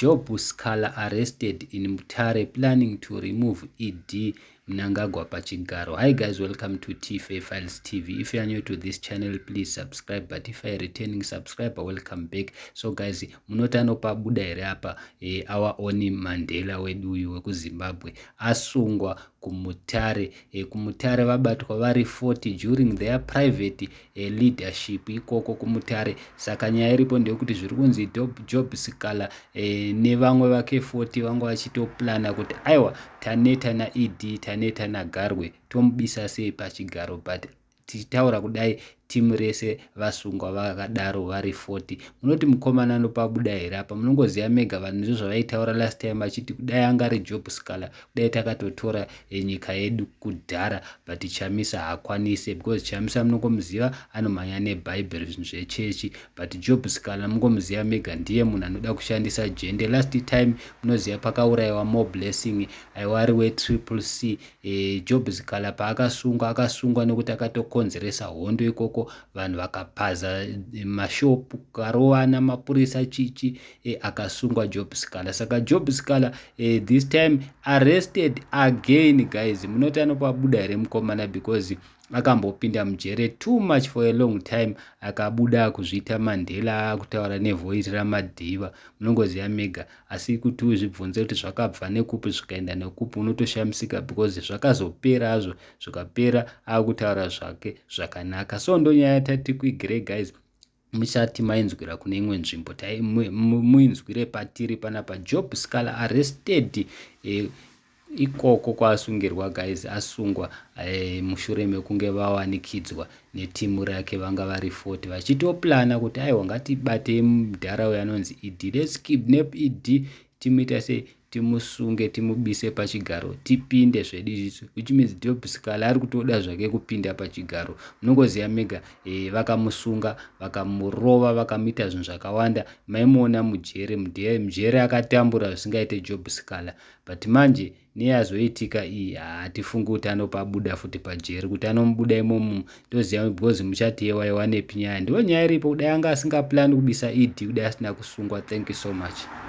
Job Sikhala arrested in Mutare planning to remove ED Mnangagwa pachigaro. Hi guys, welcome to TFA Files TV. If you are new to this channel, please subscribe. But if you are returning subscriber, welcome back. So guys, munoti anopabuda here apa our own Mandela wedu uyu wekuZimbabwe asungwa kuMutare. KuMutare vabatwa vari 40 during their private leadership ikoko kuMutare. Saka nyaya iripo ndeyekuti zviri kunzi Job Sikhala nevamwe vake 40 vanga vachitoplana kuti aiwa, taneta naED, taneta naGarwe, tomubisa sei pachigaro? But tichitaura kudai, timu rese vasungwa vakadaro vari 40. Munoti mukomana anopabuda here apa? Munongoziva mega, vanhu ndizvo zvavaitaura last time vachiti kudai anga ari Job Sikhala, kudai takatotora nyika yedu kudhara, but Chamisa haakwanise because Chamisa munongomuziva, anomhanya nebhaibheri, zvinhu zvechechi. But Job Sikhala mungomuziva mega, ndiye munhu anoda kushandisa jende. Last time munoziva pakaurayiwa More Blessing, aiwa ari weTriple C. Job Sikhala paakasungwa, akasungwa nekuti akatokonzeresa hondo ikoko, vanhu vakapaza mashopu, karovana mapurisa chichi. Akasungwa Job Sikhala. Saka Job Sikhala this time arrested again. Guys, munoti anopabuda here mukomana? Because akambopinda mujere too much for a long time, akabuda kuzviita Mandela, akutaura nevoice raMadhiva, munongoziva mega. Asi kuti uzvibvunze kuti zvakabva nekupi, zvikaenda nekupi, unotoshamisika because zvakazopera azvo, zvikapera akutaura zvake zvakanaka. So ndonyaya yatati guys, musati mainzwira kune imwe nzvimbo, muinzwire patiri panapa. Job Sikhala arrested ikoko kwaasungirwa. Guys, asungwa mushure mekunge vawanikidzwa netimu rake, vanga vari 40 vachitoplana kuti aiwa, ngatibatei mudhara uyo anonzi ED, let's kidnap ED, timuita sei, timusunge, timubise pachigaro, tipinde zvedu izvi, which means Job Sikhala ari kutoda zvake kupinda pachigaro. Munongoziva mega. Vakamusunga, vakamurova, vakamuita zvinhu zvakawanda. Maimuona mujere, mujere akatambura zvisingaite Job Sikhala. But manje neyazoitika iyi, hatifungi kuti anopabuda futi pajeri, kuti anomubuda imomo. Ndoziva because muchati yewaiwanepi nyaya, ndo nyaya iripo. Kudai anga asingaplani kubisa ED, kudai asina kusungwa. Thank you so much.